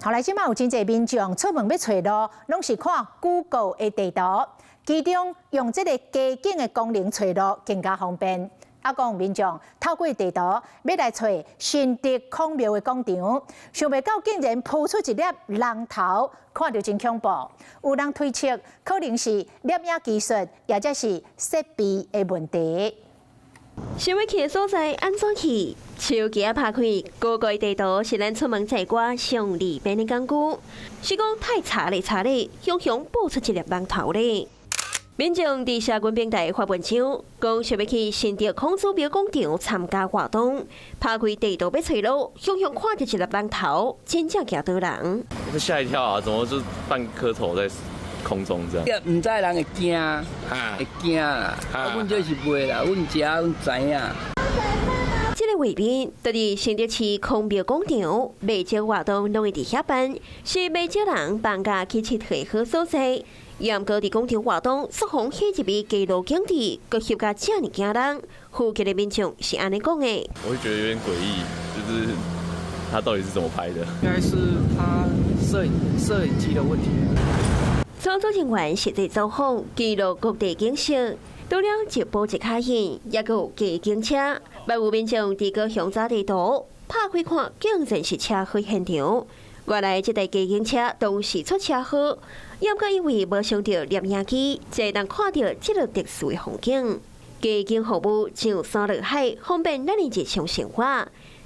後來這馬有真濟民眾出門欲揣路，攏是看 Google 的地圖，其中用這個街景的功能揣路更加方便。啊，閣有民眾透過地圖欲來揣新竹孔廟的廣場，想袂到竟然浮出一粒人頭，看著真恐怖。有人推測可能是攝影技術，抑者是設備的問題。想欲去的所在按怎去？手機仔拍開，Google 地圖是咱出門在外上利便的工具。是講太查咧查咧，雄雄爆出一粒人頭咧。民眾佇社群平台發文章，講想欲去新竹孔子廟廣場參加活動，拍開地圖欲揣路，雄雄看著一粒人頭，真正驚著人。我嚇一跳啊！怎麼就半顆頭在空中這樣？毋知人會驚，會驚啦。啊，阮這是袂啦，阮食阮知影。這个畫面，佇佇新竹市孔廟廣場，袂少活動攏會佇遐辦，是袂少人放假去𨑨迌的好所在。毋過佇廣場活動，煞予彼一位街路景致，閣翕甲遮爾驚人。附近的民眾是按呢講的。我會覺得有點詭異，就是他到底是怎麼拍的？應該是他攝影機的問題。操作人員實地走訪，記錄各地景色，除了一步一跤印，猶閣有街景車，嘛有民眾佇高雄查地圖，拍開看，竟然是車禍現場。原來這台街景車當時出車禍，猶閣因為無傷著攝影機，才會當看著這个特殊的風景。街景服務上山落海，方便咱的日常生活。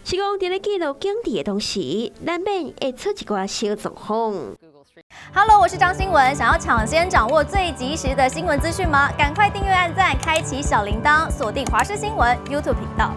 是講佇咧記錄景致的同時，難免會出一寡小狀況。 Hello，我是張新文。想要搶先掌握最及時的新聞資訊嗎？趕快訂閱、按讚、開啟小鈴鐺，鎖定華視新聞 YouTube 頻道。